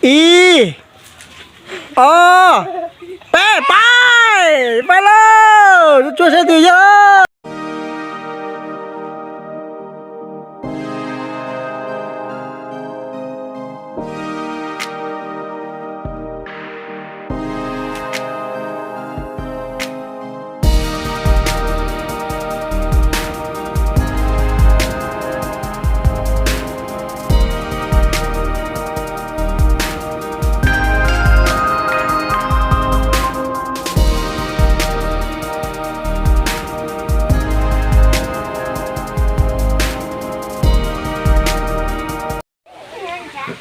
Ib, ob, peb, pais, pais lauj, tsuag tsuag saib twg yog.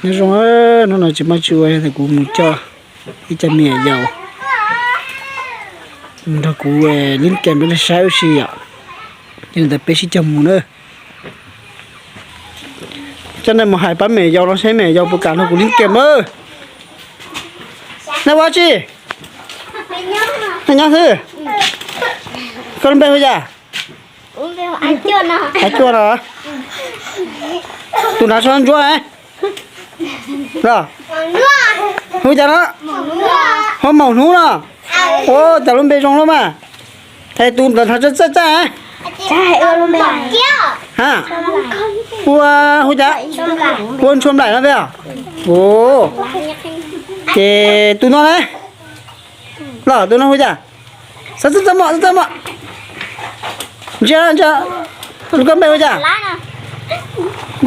Nyob zoo, hnub no tsis muaj tsis ua, kuv mus coj ib co me nyuam yaus nrog kuv lib kem peb saib ua si yom. Ces ntawd peb sib cog mus na. Coj nej mus hais pab me nyuam yaus no saib me nyuam yaus puas kam nrog kuv lib kem na. Nej ua tsi? Nej nyob xwb. Koj lub npe hu cas? Ab Cuaj no. Tus nrad sab ntsuab ne? Los, hu cas no? Hu Maum Hnub no. Ua cas lub npe zoo lub mas. Es tus ntawd nrad txaj txaj. Ha, ua hu cas? Ua Ntshua Nplaim no peb. Ces tus no ne? Los tus no hu cas? Xav txaj txaj muag, txaj txaj muag. Ntsia, ntsia, tus koj npe hu cas?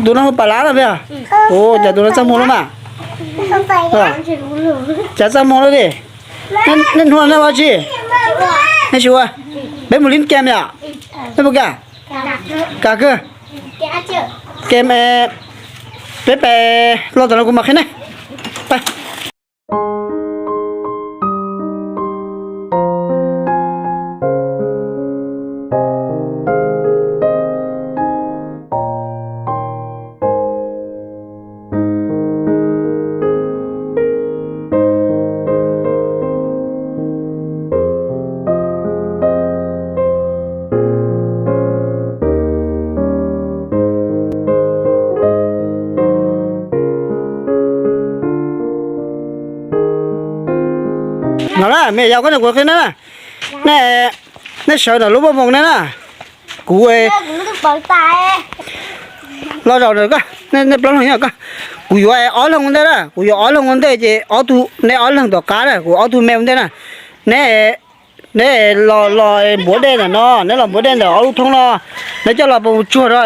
Tus no hu Pam Lab no peb. Ua cas tus no txaj muag lub mas. Cas txaj muag lub li. Nej hnub no nej ua tsi? Nej tsis ua. Peb mus lib kem yom. Nej puas kam? Kam kawg. Kem, peb pais, los tom no kuv mam qhia nej. Pais. No na, me nyuam yaus, koj niam kuv qhia na, nej sawv ntawm lub pob moos ne na, kuv los zaum ntawm koj, nej plaub leeg nyob koj, kuv yuav ob leeg ua ntej na, kuv yuav ob leeg ua ntej ces ob tug, neb ob leeg tom qab na, kuv ob tug me ua ntej na, neb neb los, los npuav dej ntawm no, neb los npuav dej ntawm ob lub thoob no, neb coj los puas tsuag rau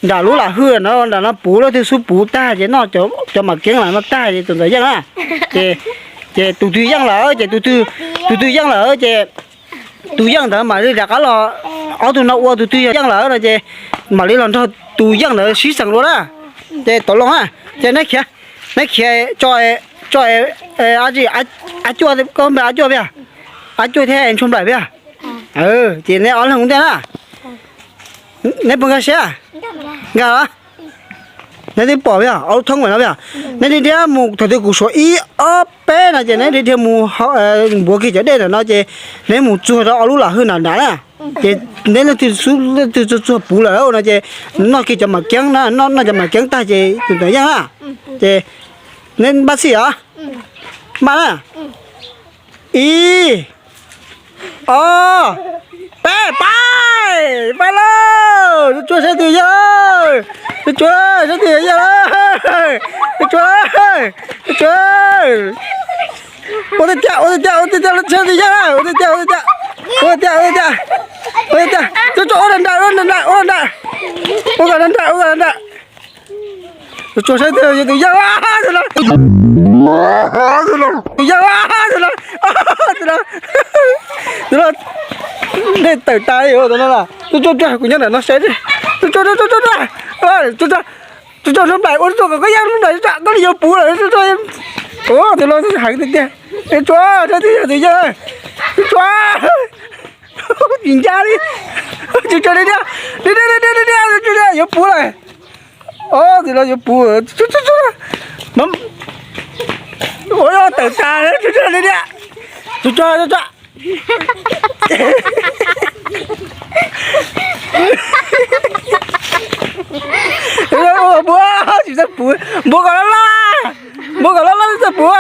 nram lub lam hwj no, nram no puv, leej twg xub puv tag ces noj cov mam keeb lam no tag ces tus ntawd yeej na. Ces, ces tus twg yeej lawm ces tus twg, tus twg yeej lawm ces tus yeej ntawd mam li rov qab los, ob tug no ua tus twg yog yeej lawm no ces mam li los nrog tus yeej ntawd sib xeem dua na. Ces tau loo na, ces neb khiav, neb khiav tso, tso, Ab Cuaj, koj npe Ab Cuaj peb, Ab Cuaj thiab Ntshua Nplaim peb. Ces neb ob leeg ua ntej na. Neb puas nkag siab? Nkag los? Neb twb pom peb, ob lub thoob no peb, neb dhia dhia mus thaum twg kuv suav ib ob peb no ces neb dhia dhia mus npuav kiag cov dej ntawm no ces neb mus tsuag rau ob lub lam hwj nram nram na. Ces neb leej twg, leej twg tsuag tsuag puv lawm no ces noj kiag cov mam keeb na, noj, noj cov mam keeb tag ces tus ntawd yeej na. Ces neb npaj txhij os. Npaj na. Ib, ob, peb, pais, pais lauj. Tsuag tsuag saib twg yog, tsuag tsuag saib twg yog, tsuag tsuag, tsuag tsuag. Ua tej caj, ua tej caj, ua tej caj, saib twg yog, ua tej caj, ua tej caj, ua tej caj, ua tej caj, ua tej caj, tsuag tsuag, ua nram nram, ua nram nram, ua nram nram, ua nram nram. Tsuag tsuag saib twg yog tus yeej, tus yeej, tus no, tus no, dej tawm tas li tus no. Tsuag tsuag, kuv nyob ntawm no saib, tsuag tsuag, tsuag tsuag, tsuag tsuag, Ntshua Nplaim, ua tsuag kom koj yeej, Ntshua Nplaim, koj li yuav puv lawm, tsuag tsuag. Tus no heev tiag tiag. Tsuag tsuag, saib twg yog tus yeej, tsuag tsuag. Tsis ncaj li. Tsuag tsuag, li tiag, li tiag, li tiag, li tiag, tsuag tsuag, yuav puv lawm. Tus no yuav puv, tsuag tsuag, ua tawm tas, tsuag tsuag, li tiag, tsuag tsuag, tsuag tsuag. Npuav tsis txawj puv, npuav kom loj loj, npuav kom loj loj. Puv.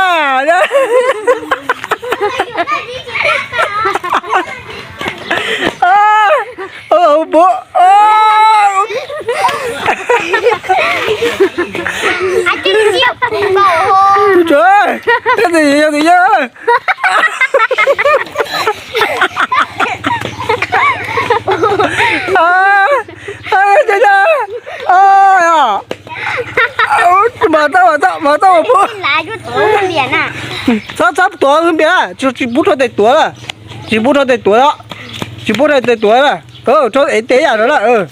Puv. Tsuav, tsuav, tsuav. Mas tau, mas tau, mas tau puv. Txhob, txhob tuav hwj npias, tsis pub rau tes tuav lawm. Tsis pub rau tes tuav os. Tsis pub rau tes tuav lawm. Rau ev tes yam no lawm.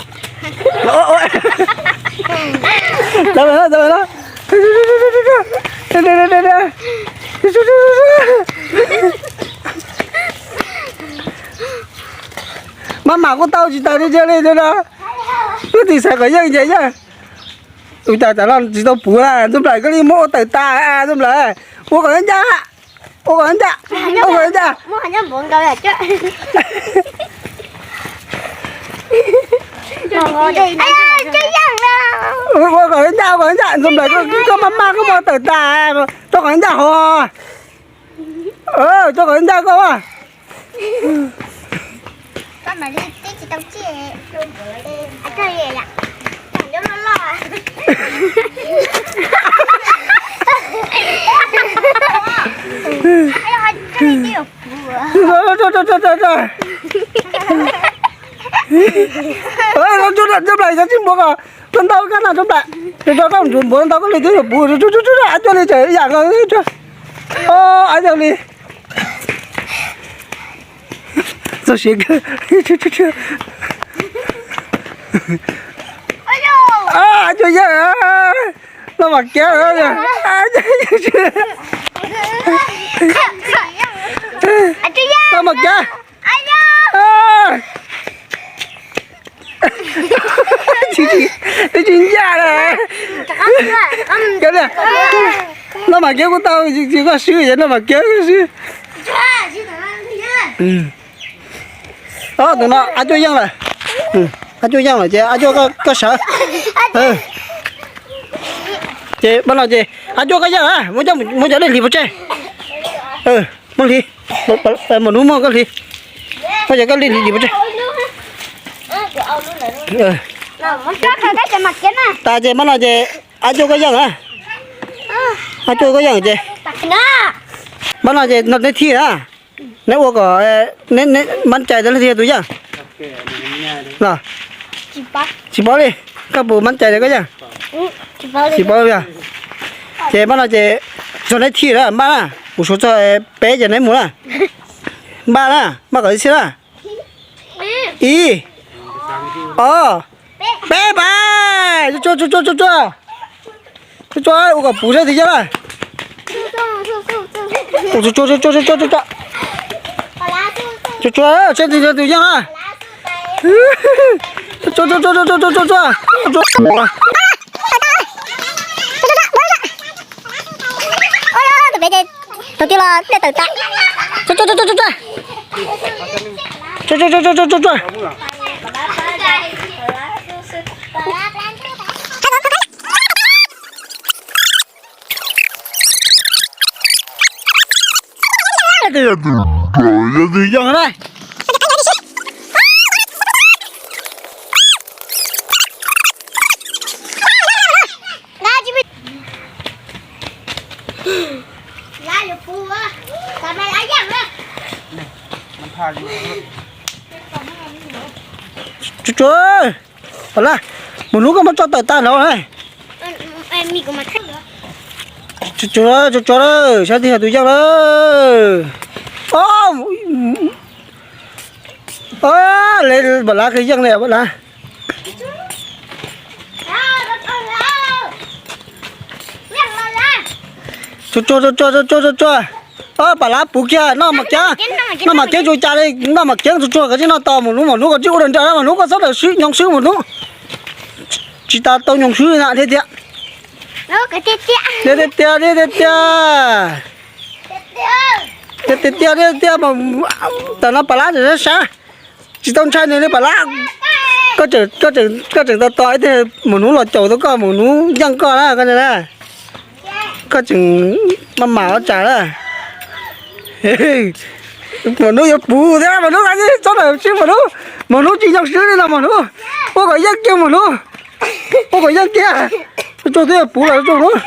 Tau lawm, tau lawm. Maj mam kuj tau tsis tau li tiag li no. Wb tis xaiv kom yeej ces yeej. Ua cas tam no tsis tau puv na, Ntxooj Nplaim koj li muab ua tawm tas, Ntxooj Nplaim. Ua kom ncaj, ua kom ncaj, ua kom ncaj. Ua kom ncaj, ua kom ncaj, Ntxooj Nplaim koj maj maj koj muab tawm tas, rau kom ncaj hov. Rau kom ncaj koj. Ntxooj Nplaim, cov tsis npuav ko, koj ntau koj na Ntxooj Nplaim, rau koj ntsuav npuav ntau koj li twb yuav puv, ab cuag li tseem yam ko, ab cuag li. Txog siav kawg. Ab cuag yeej, no mas kiav. No mas kiav. Tsis ncaj na. No mas kiav kuj tau, tsis koj swb, no mas kiav swb. Tus no ab cuag yeej lawm. Ab cuag yeej lawm ces ab cuag koj sawv. Ces pab no ces ab cuag koj yeej, muab cov dej hliv pov tseg. Muab hliv, mus nub muab koj hliv. Muab cov koj dej hliv pov tseg. Tas ces pab no ces ab cuag koj yeej na. Ab cuag koj yeej ces pab no ces no neb thij na. Neb ua kom neb mab cai tas leej twg yog tus yeej. Tsis paub li, koj puas mab cai tas koj yeej? Tsis paub li. Ces pab no ces txog neb thij na, npaj na, kuv suav txog peb ces neb mus na. Npaj na, npaj kom ib txhij na. Ib, ob, peb, pais. Tsuag tsuag tsuag tsuag tsuag. Tsuag tsuag, ua kom puv saib twg yeej na. Tsuag tsuag tsuag tsuag tsuag tsuag. Tsuag tsuag, saib twg yog tus yeej na. Tsuag tsuag tsuag tsuag tsuag tsuag. Tus twg los dej tawm tas. Tsuag tsuag tsuag tsuag tsuag. Tsuag tsuag tsuag tsuag tsuag tsuag. Yog tus yeej na. Tsuag tsuag, pam lab, mus hnub koj muab tso tawm tas no na. Tsuag tsuag, tsuag tsuag, saib twg yog tus yeej lawm. Le pam lab kawg yeej li pam lab. Tsuag tsuag, tsuag tsuag, tsuag tsuag. Pam lab puv kiag, noj mas kiag, noj mas kiag tsuag cas li, noj mas kiag tsuag tsuag koj tsis noj tau, mus hnub mus hnub koj tsis ua dawm nrawm, mus hnub koj txhob dawm swb nyoos swb mus hnub. Tsis tas tau nyoos swb na thiab tiag. Tiag tiag tiag tiag. Tiag tiag tiag tiag, tam no pam lab tseem sab sab, tsis tau ntshai nws li pam lab. Koj tseem tos tos ib teg mus hnub los caum tau koj, mus hnub yeej koj na koj na. Koj tseem Maj mam ua tsam na. Mas hnub yuav puv thiab, mas hnub txhob lam swb mas hnub, mas hnub tsis nyob swb li no mas hnub. Ua kom yeej kiag mas hnub, ua kom yeej kiag. Tsuag twb yuav puv los tsuag hnub.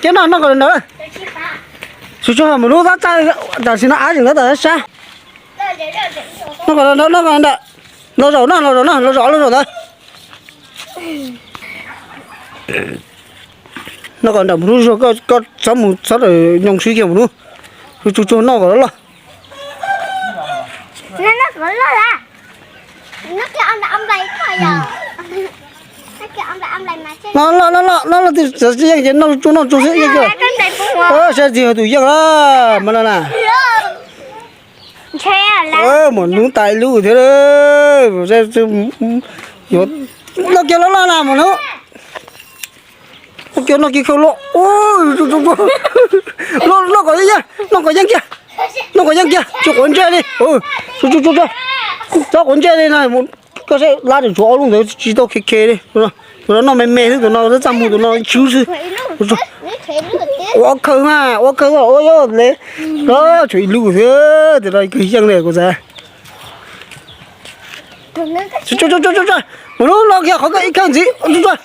Kiab noj noj kom ntawd. Tsuag tsuag mas hnub tab txaj, tam sim no av tseem tab tom sab. Noj kom ntawd, noj kom ntawd. Los zaum no, los zaum no, los zaum, los zaum ntawd. Noj kom ntawm mus hnub, koj txhob mus txhob nyoos swb kiag mus hnub. Tsuag tsuag noj kom loj loj. Noj loj loj loj, tsuag noj tsuag xwb yeej kiag. Saib txiv tus yeej lawm mas no na. Muaj hnub tas ib lub thiab. Noj kiag loj loj na mas hnub. Noj kiag, noj kiag kawg loj. Noj kom yeej, noj kom yeej kiag. Noj kom yeej kiag, tsis quav ntsej li. Tsuag tsuag, txhob quav ntsej li na. Koj saib lab tseem tshuav ob lub ntawd tsis tau khe khe li. Tus no noj me me xwb, tus no txaj muag, tus no tshwb xwb. Ua ob khawg mas, ua ob khawg ua yuav le. Tshuav ib lub xwb, tus no kawg yeej li kuv xav. Mus hnub no kiag qhov koj ib khawg ntxiv. Tsuag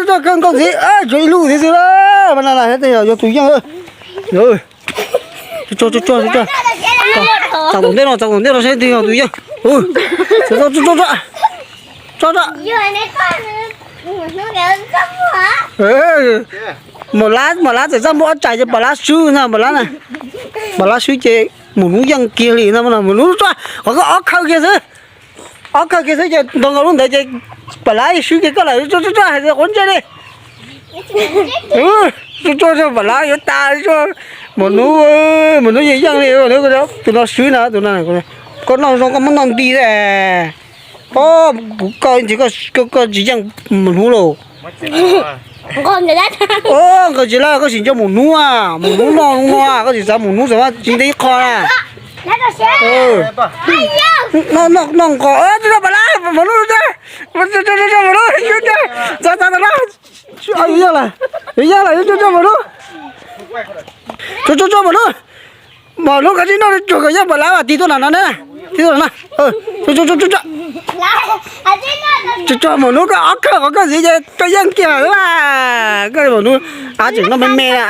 tsuag, kawg nkaus ntxiv, tshuav ib lub thiab xwb. Mas no na, yog tus yeej. Tsuag tsuag, txav tom ntej no, txav tom ntej no saib twg yog tus yeej. Tsuag tsuag, tsuag tsuag. Mam lab, mam lab txawm txaj muag ob tsam ces pom lab swb na, pom lab na. Pom lab swb ces mus hnub yeej kiag li no, mus hnub tsuag, qhov koj ob khawg kiag xwb. Ob khawg kiag xwb ces nrog nkaus lub ntawd ces pom lab swb kiag koj lawm, tsuag tsuag, hais tias quav ntsej li. Tsuag tsuag, pom lab yuav tas tsuag. Mus hnub, mus hnub yeej yeej li, tus no swb na, tus no. Koj noj zoo koj muab noj nti thiab. Kuv koj ntsis koj tsis yeej mus hnub lauj. Nqos tsis laj, koj tsis nco mus hnub, mus hnub noj no, koj tsis xav mus hnub xav mas tsis ntev ib qho na. Noj nqos, tsuag tsuag, pom lab, mus hnub, tsuag tsuag, mus hnub, tsuag tsuag, txav txav txav na. Yog lawm, yog lawm, tsuag tsuag, mus hnub. Tsuag tsuag, mus hnub. Mas hnub koj tsis noj tsuag kom yeej pom lab mas tig tuaj na no ne. Tig tuaj na. Tsuag tsuag, mus hnub koj ob khawg qhov koj ntxiv ces koj yeej kiag lawm. Koj mus hnub, av tseem noj me me na.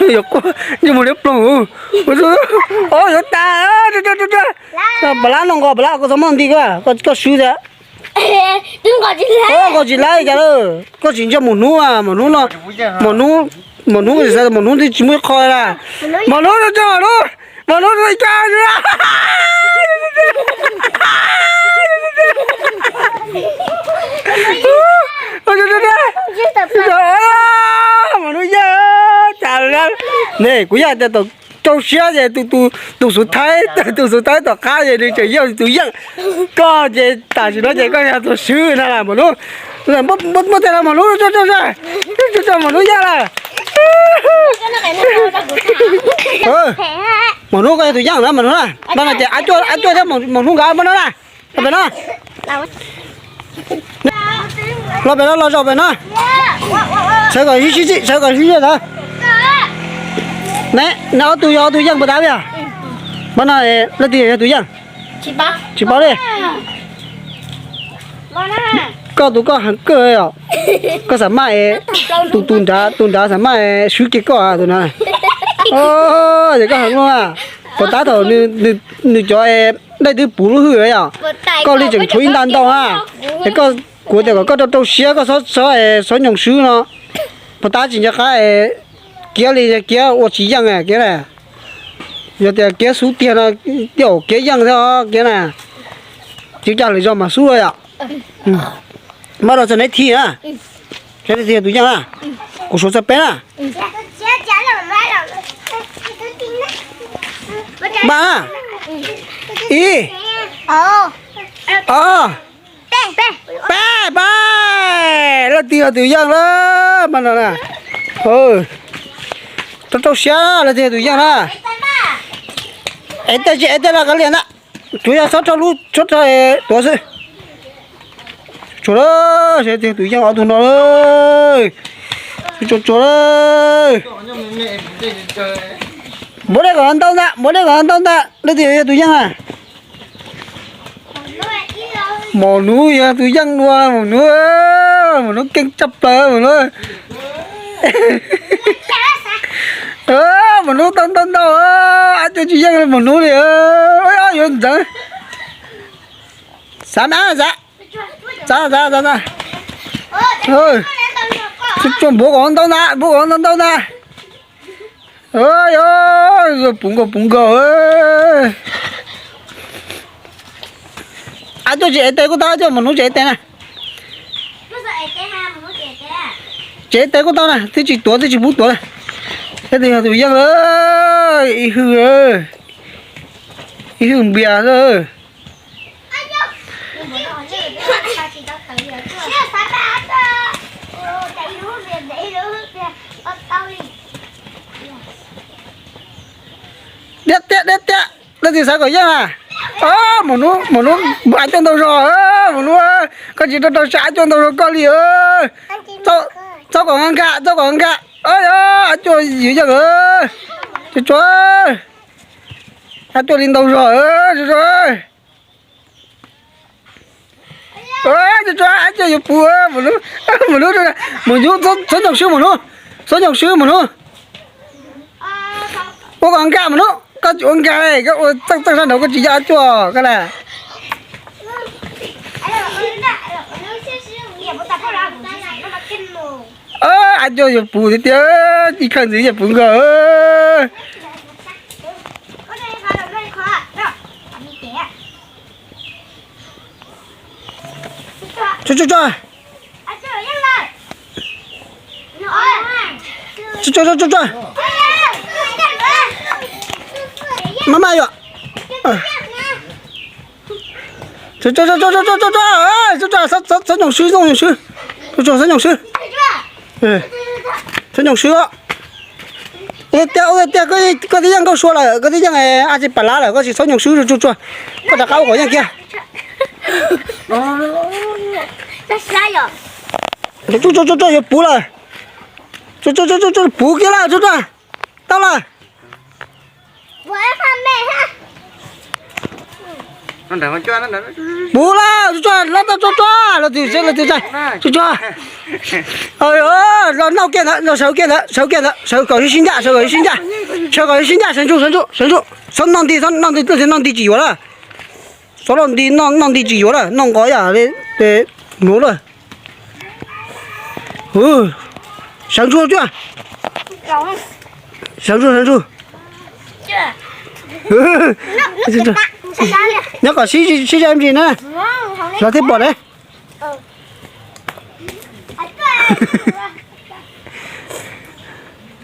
Yuav quaj, yuav mus liab ploog. Yuav tas, pom lab noj nqos, pom lab koj txhob muab nti koj, koj swb thiab. Nqos tsis lab cas lawm, koj tsis nco mus hnub, mus hnub no, mus hnub, mus hnub twb tsis muaj ib qho na. Mus hnub, mus hnub, mus hnub, mus hnub yeej cas ne, kuv yog tias rau siab ces tus xub thawj, tus xub thawj tom qab ces nws tseem yog tus yeej. Koj ces tam sim no ces koj yog tus swb na, mus hnub, muab tej no mus hnub, tsuag tsuag, mus hnub yeej lawm. Mus hnub koj yog tus yeej na, mus hnub na, no ces ab cuaj thiab mus hnub nkawd mus no na. Los pem no, los pem no, los zaum pem no. Sawv kom sib txig, sawv kom sib txig ntawd. Ne, ob tug yog ob tug yeej puas tas yog? Pab no leej twg yog tus yeej? Tsis paub li. Koj tus koj heev kawg os. Koj xav maj es, tus tus nrad, tus nrad xav maj es swb kiag koj tus na. Ces koj heev luaj. Puas tab thaum nws cov daim twb puv lub hwj yom, koj li tseem tshuav ib nta ntau na. Es koj, kuv tias kom koj rau rau siab, koj txhob, txhob nyoos swb no. Puas tab tsis nco qab kiab li, kiab ua tsis yeej kiab na. Yog tias kiab xub tiag no, tej zaum kiab yeej thiab kiab na. Tsis cas lwm zaus mam xub yom. Maj los txog neb thi na. Thiab tus yeej na. Kuv suav txog peb na. Npaj na. Ib, ob, Pab, leej twg yog tus yeej lawm mas no na. Rau rau siab leej twg yog tus yeej na. Es tej tsis es tej los kav liam ntag. Tsuas yog txhob rau lub txhob rau tuav xwb. Tsuas lawm, seb leej twg yog tus yeej ob tug no lawm. Tsuas tsuas lawm. Npuav dej kom ntau ntag, npuav dej kom ntau ntag, leej twg yog tus yeej na. Maum nub yog tus yeej dua, maum nub, maum nub keej tshaj plaws maum nub. Maum nub tau ntau ntau, ab cuaj tsis yeej maum nub li. Yuav ntxeev. Xav na xav, xav xav xav. Tsuas npuav kom ntau ntag, npuav kom ntau ntau ntag. Puv nkaus puv nkaus. Ab cuaj tsis ev tes kuj tau, ab cuaj maum nub tsis ev tes na. Tsis ev tes kuj tau na, twb tsis tuav twb tsis pub tuav na. Leej twg yog tus yeej lawm, ib hwj, ib hwj npias lawm. Diab tiab diab tiab, leej twg xav kom yeej na. Maum nub, maum nub, ab cuaj ntau zog, maum nub, koj tsis rau rau siab, ab cuaj ntau zog koj li. Txhob kom nkag, txhob kom nkag. Ab cuaj yus yeej, tsuas tsuas, ab cuaj li ntau zog, tsuas tsuas. Tsuas tsuas, ab cuaj yuav puv, maum nub, maum nub, txhob nyoog swb maum nub, txhob nyoog swb maum nub. Ua kom nkag maum nub, koj tsis ua nkag, koj ua txeej txeej sab nraud koj tsis yog ab cuaj koj na. Ab cuaj yuav puv tiag tiag, ib khawg ntxiv yuav puv nkaus. Tsuas tsuas tsuas. Tsuas tsuas tsuas tsuas. Maj maj yom. Tsuas tsuas tsuas tsuas tsuas tsuas tsuas. Tsuas tsuas, txhob nyoog swb, txhob nyoog swb. Tsuas tsuas, txhob nyoog swb. Txhob nyoog swb. Tiag tiag, koj twb yeej nkauj sua lawm, koj twb yeej ab tsi pam lab lawm, koj tsis txhob nyoog swb, tsuas tsuas. Koj rov qab ua kom yeej kiag. Tsuas tsuas tsuas tsuas, yuav puv lawm. Tsuas tsuas tsuas tsuas, puv kiag lawm tsuas tsuas. Tau lawm. Puv lawm tsuas tsuas, lawv tau tsuas tsuas, lawv twb seb lawv twb tsuas tsuas. Los noj kiag ntawd, los sawv kiag ntawd, sawv kiag ntawd, sawv kom sib ncaj, sawv kom sib ncaj, sawv kom sib ncaj, sawv ntsug, sawv ntsug, sawv ntsug. Txhob noj nti, txhob noj nti, leej twg noj nti tsis yuav lawm. Txhob noj nti, noj nti tsis yuav lawm, noj nqos ib yam li tes hnuv lawm. Sawv ntsug tsuas. Sawv ntsug, sawv ntsug. Nyob kom sib sib zam ntsis na, los thiaj pom ne.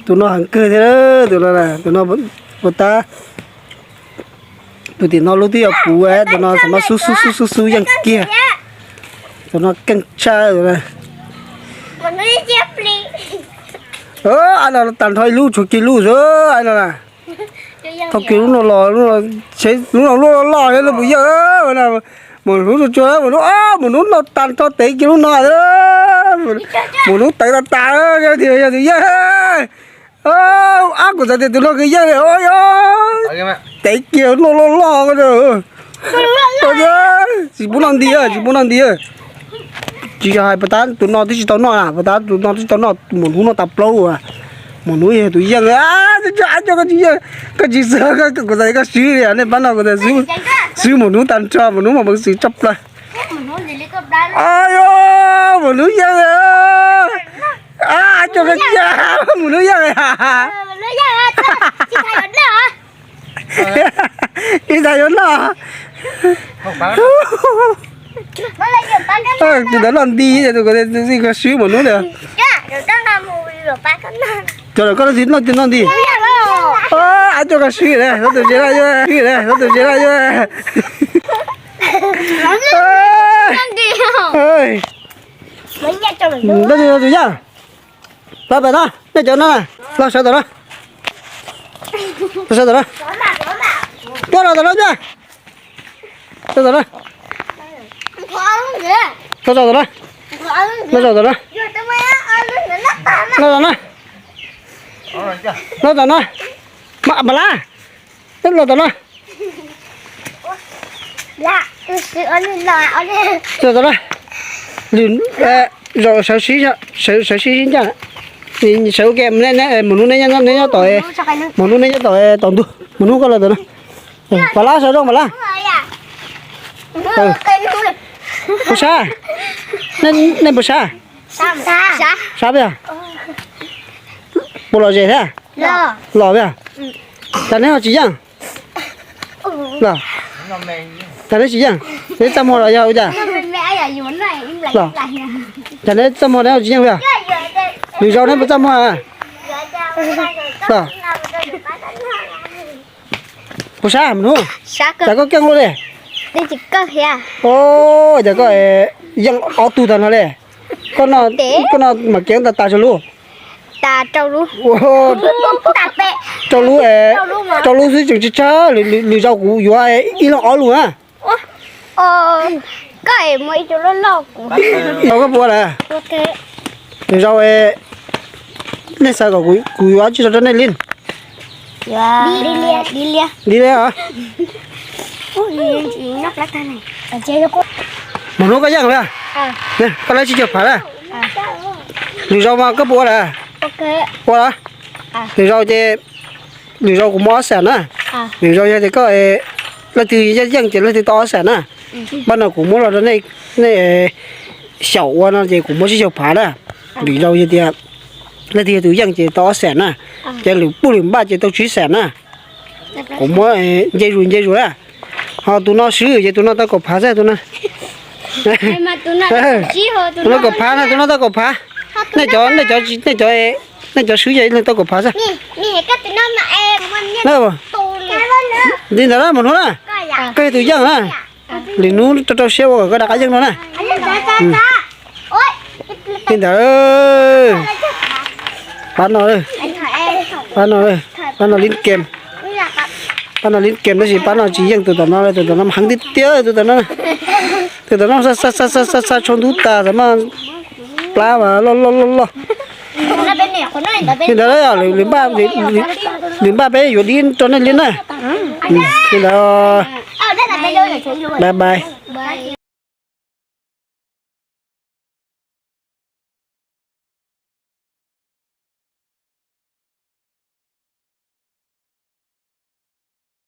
Tus no heev kawg thiab, tus no, tus no puas tab. Tus tim no lub twb yuav puv, tus no xav mas xub xub xub xub xub yeej kiag. Tus no keej tshaj tus no. Ai no tag nrho ib lub tshuav kiag lub xwb ai no na. Thauj kiag lub no los, lub no loj loj thiab lub puas yawg. Maum nub tsuas tsuas, maum nub, maum nub no tag nrho tev kiag lub no. Maum nub tawv tas tas, yog tus yawg. Ab, kuv xav tias tus no kws yeej li os. Tev kiag lub no loj loj. Tsis pub noj nti, tsis pub noj nti. Tsis yog hais puas tab tus no twb tsis tau noj na, puas tab tus no twb tsis tau noj, maum nub noj tas plaub. Maum nub yog tus yeej. Ab, koj tsis xwb, kuv xav tias koj swb li, nej pab no kuv xav swb maum nub tag nrho, maum nub mas peev xwm tshaj plaws. Maum nub yeej. Ab, cov koj cia, maum nub yeej. Ib tag yuav noj. Tus ntawd noj nti, tus koj swb maum nub li. Cov lawm koj noj nti, noj nti. Ab, cov koj swb, tus tsev laj yuav, swb, tus tsev laj yuav. Tus yaj, los pem no, nej cov no, los sawv tom no, los sawv tom no, tuaj los tom no, tuaj tom no, tuaj tom no, los tom no, los tom no, los tom no, Mas Lab, los tom no. Los tom no. Lwm, zaum sawv sib, sawv sib sib ncaj. Sawv ua ke, mus hnub neb nyob tom, mus hnub neb nyob tom, tom ntug, mus hnub koj los tom no. Mas Lab sawv zoo Mas Lab. Puas sab? Nej puas sab? Sab peb. Puas lom zem thiab? Lom peb. Cas neb ho tsis yeej? Los, cas neb tsis yeej? Neb txaj muag los yog ua cas? Los, cas neb txaj muag neb ho tsis yeej peb? Lwm zaus neb puas txaj muag? Los, puas sab Mas Hnub? Cas koj keej luaj li? Cas koj yeej ob tug tag no li? Koj no mas kev tas tas rau lub, rau lub, rau lub xwb tseem tsawg tsawg, lwm zaus kuv yuav ib leeg ob lub na. Koj puas lawm? Lwm zaus nej xav kom kuv yuav tsi rau nej li? Li li os. Mas Hnub koj yeej lawm, koj lawv tsis caug phav na. Lwm zaus mas koj puas ua lawm? Ua los? Lwm zaus ces, lwm zaus kuv muab ob xees na. Lwm zaus yog tias koj, leej twg yeej ces leej twg tau ob xees na. Pab no kuv muab los rau nej, nej xyaum ua no ces kuv muab tsib caug phav na. Lwm zaus yog tias leej twg yog tus yeej ces tau ob xees na. Ces lwm puj lwm npaj ces tau tsib xees na. Kuv muab nce zus nce zus na. Ho tus no swb ces tus no tau kaum phav xwb tus no. Tus no kaum phav na, tus no tau kaum phav. Nej cov, nej cov, nej cov swb ces ib leeg tau kaum phav xwb. Li ntawd na Mas Hnub na, koj yog tus yeej na. Lwm hnub rau rau siab ua kom koj rov qab yeej no na. Li ntawd, pab no, pab no, pab no lib kem, pab no lib kem tab sis pab no tsis yeej tus tom no, tus tom no mas heev tiag tiag tus tom no. Tus tom no xa xa tshau ntub tas, tam maj plab mas loj loj loj loj. Li ntawd, lwm npaj peb yuav dib rau nej li na. Li ntawd, bye bye.